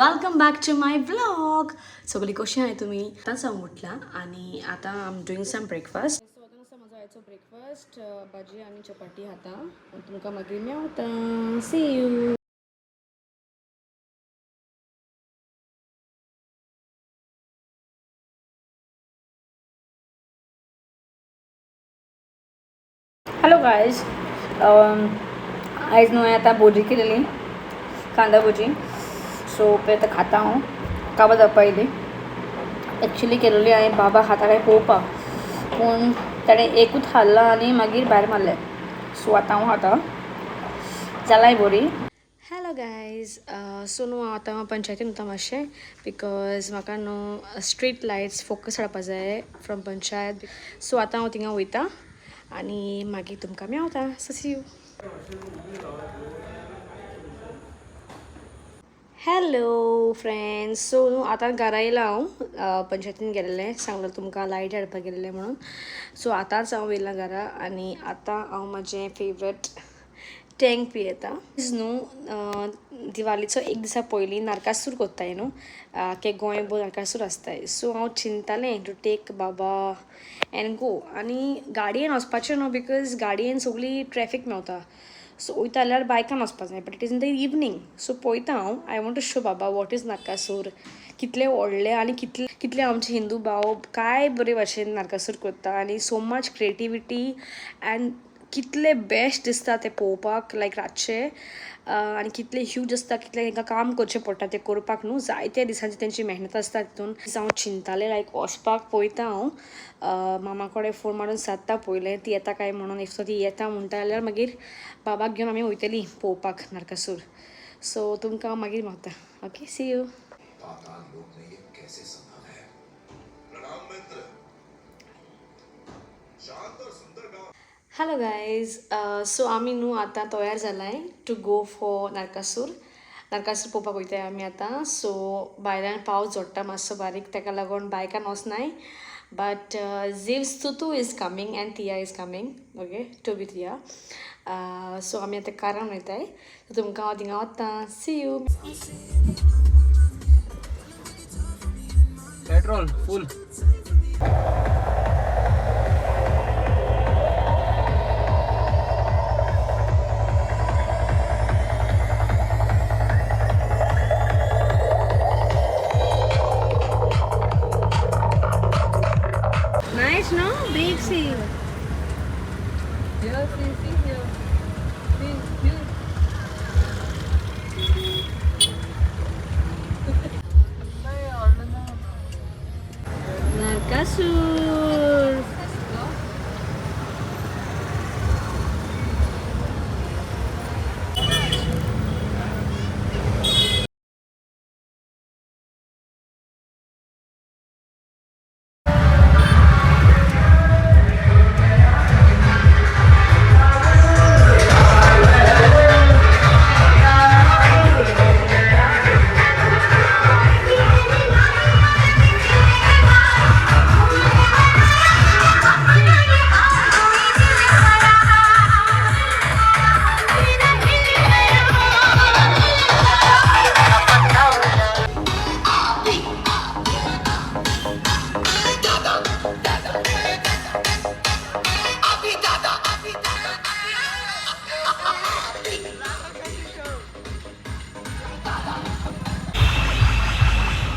Welcome back to my vlog. सगळी कशी आहे तुम्ही? आतांच हांव उठला आनी आतां I am doing some breakfast. So आतां आसा म्हजो आयचो ब्रेकफास्ट, भाजी आनी चपाटी खाता. तुमकां मागीर मेवता. See you. Hello guys, आयज न्हू हांवें आतां भोजी केलेली, कांदा भोजी. सो पळय आतां खाता हांव. काबार जावपा येयली. एक्चुली केलेली हांवें बाबा खाता काय पळोवपाक, पूण ताणें एकूच खाल्लां आनी मागीर भायर मारलें. सो आतां हांव खाता. जालाय बरी. हॅलो गायज, सो न्हू हांव आतां पंचायतीन वता मातशें, because म्हाका न्हू स्ट्रीट लायट्स फोकस हाडपा जाय फ्रॉम पंचायत. सो आतां हांव थिंगा वयता आनी मागीर तुमकां मेवता. So see you. Hello friends, so न्हू आतां घरा येयलां हांव. पंचायतीन गेल्लें, सांगलें तुमकां लायट हाडपाक गेल्लें म्हणून. सो आतांच हांव येयलां घरा आनी आतां हांव म्हाजें फेवरेट टँक पियेता. न्हू दिवालीचो एक दिसा पयलीं नरकासूर कोत्ताय न्हू, आख्खे गोंयभर नरकासूर आसताय. सो हांव चिंततालें टू टेक बाबा एंड गो, आनी गाडयेन वचपाचें न्हू, because गाडयेन सगळी ट्रॅफीक मेवता. सो वयता जाल्यार बायकान वचपा जाय, but it is in the evening. So पळयता हांव. I want to show Baba what is Narakasur, कितले व्हडले आनी कितले कितले आमचे हिंदू भाव काय बरे भाशेन नरकासूर करता, आनी सो मच क्रिएटिविटी एंड कितले बेस्ट दिसता ते पळोवपाक, लायक रातचे, आनी कितले ह्यूज आसता, कितले तांकां काम करचें पडटा तें करपाक न्हू. जायते दिसांची तेंची मेहनत आसता तितून. हांव चिंततालें लायक वचपाक पळयता हांव. मामा कडेन फोन मारून सादता पयलें ती येता काय म्हणून. If ती येता म्हणटा जाल्यार मागीर बाबाक घेवन आमी वयतलीं पळोवपाक नरकासूर. सो तुमकां हांव मागीर मेवता. Okay, see you. Hello guys, so आमी न्हू आतां तयार जालाय to go for Narakasur. Narakasur पळोवपाक वयताय आमी आतां. सो भायल्यान पावस झडटा मातसो बारीक, ताका लागून बायकान वचनाय. बट जिव्स Tutu is coming and Tiya is coming. Okay, to be Tiya. So आमी आतां कारान वयताय. तुमकां हांव थिंगा वता. See you. Petrol full. Nice, no? Big sea. Here, see, see here. See, here. Narkasur.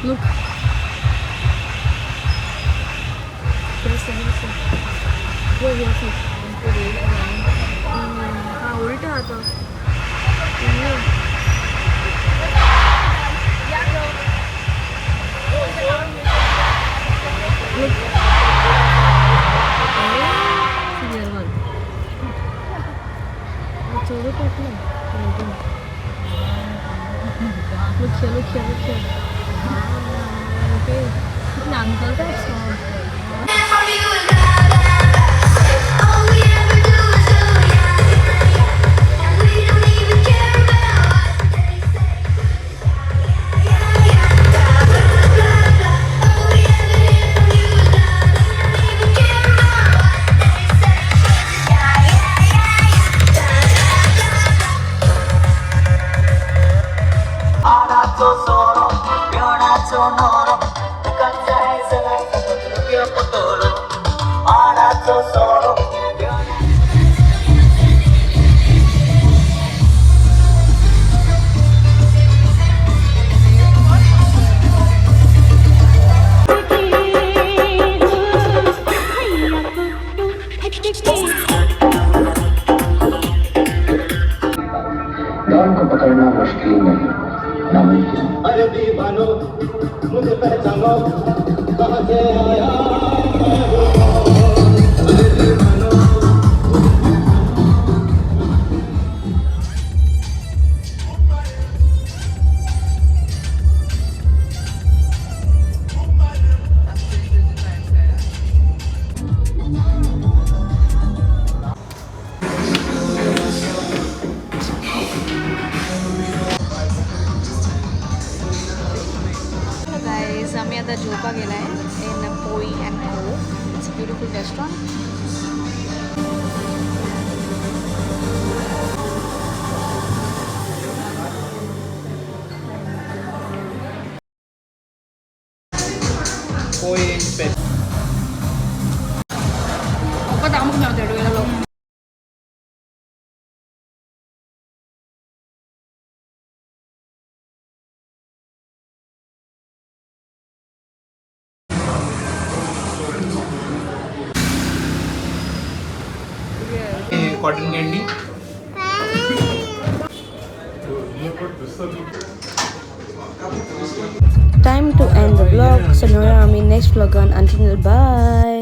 Look. हा उलटा आता. Look here, look here, look here. Okay. Uncle, that's all. Arazzo solo. Don को पकड़ना मुश्किल नहीं, नामुमकिन। अरे दीवानो, मुझे पहचानो, कहाँ से आया मैं हूँ कौन? अरे दीवानो। गाईज, आम्ही आता जेवपाक गेलाय in Poi and Co. It's a beautiful restaurant. Cotton candy. Time to end the vlog. So मेळुया आमी नेक्स्ट व्लॉगान. Until bye.